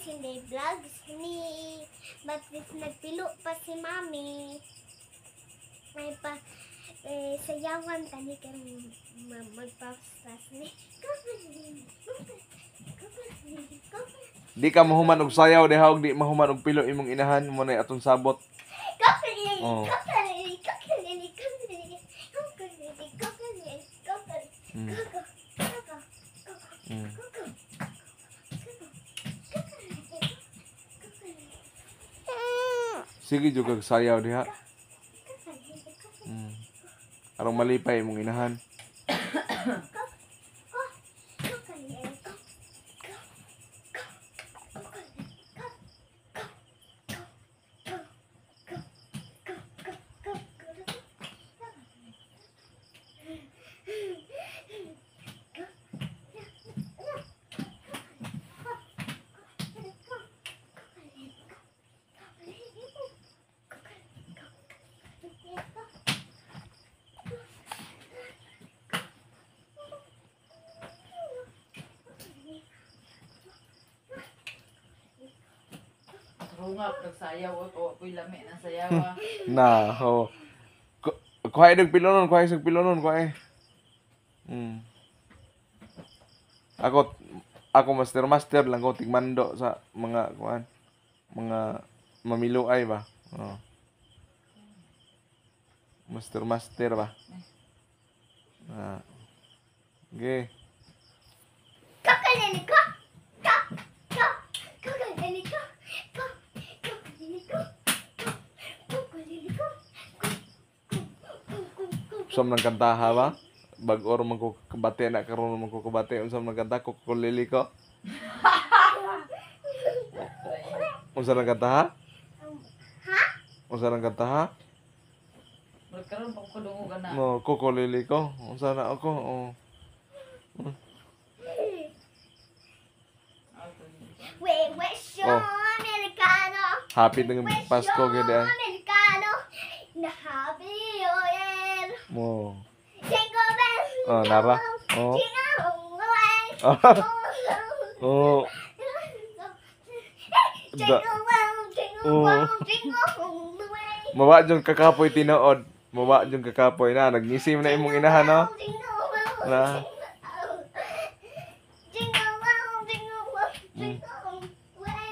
Cindy Vlogs ni. But if nagpilo pa si Mami, may pa eh, sayawan tani karon magpaspas ni. Di ka mahuman og sayaw diha og di mahuman og pilo imong inahan mo na atong sabot. Oh. Mm. Mm. Sige jud kag sayaw diha. Aron malipay imong inahan. Rungap nagsayaw o ako'y lami ng sayaw ah. Na, ho. Kuha og pilonon, kuha og pilonon, kuha. Ako ako master master lang ko tigmando sa mga kuan, mga mamiluay ba. Oh. Master master ba. Ah. Okay. Unsa man kantaha ba? Bag-o man ko kabate na karon man ko kabate unsa man kanta kukulili ko. Unsa nang kantaha? Ha? Unsa nang kantaha? Murag karon pa ko dungog ana. No, kukulili ko. Unsa na ako? Oh. We wish you Oh. Americano. Happy ng Pasko gyud ay. Americano. Na happy New Year. Mo. Jingle bell. Oh, nara. Oh. Jingle all the way. Oh. Jingle bell, jingle Oh. bell, jingle all the way. Mawa jung kakapoy tinuod. Mawa jung kakapoy na nagnisim na imong inahan no. Jingle bell, Na. jingle bell, jingle bell, jingle all the way.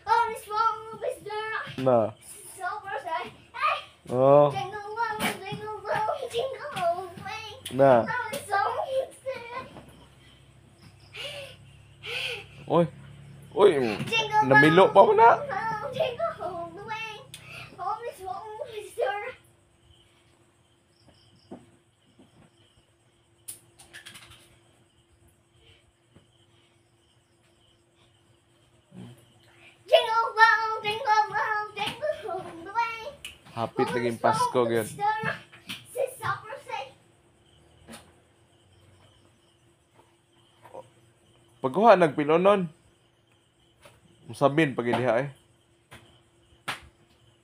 Oh, this one is there. Na. So say, hey, Oh. jingle bell, jingle bell, jingle all the way. Na. Oh, this song is there. Oy. Oy, Jingle namilo pa mo na. bell, jingle all the way. Oh, this one is there. Jingle bell, jingle bell, jingle all the way. Hapit naging Pasko gyud. Pagkuha nagpilonon. Musabin pag diha eh.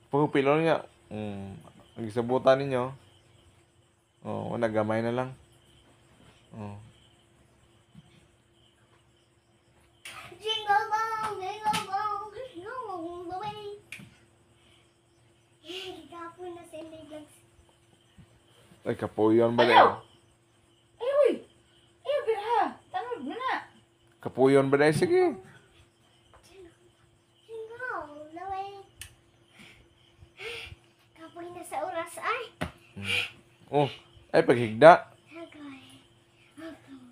Pag pilonon niya, ang gisabutan ninyo. Oh, wala gamay na lang. Oh. Jingle bell, jingle bell, jingle all the way. Gapon na sa Inday Vlogs. Ay, kapuyon ba Ayaw! dahil? Ay uy. Ayaw birha. Tanod mo na. Kapuyon ba dahil? Sige. Jingle all the way. Kapoy na sa oras ay. Oh, ay paghigda. Agoy. Agoy.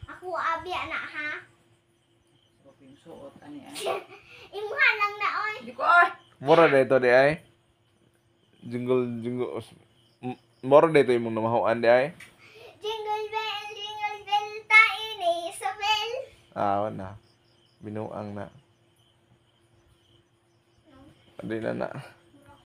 Ako abi ana ha. Sarap yung suot ani ah. Imuha lang na oy. Di ko ay. Mura na ito di ay. Jingle jingle. Mura na ito imong namahuan di ay. Jingle bell, taini Isabel. Ah, wala. Binuang na. Di na na.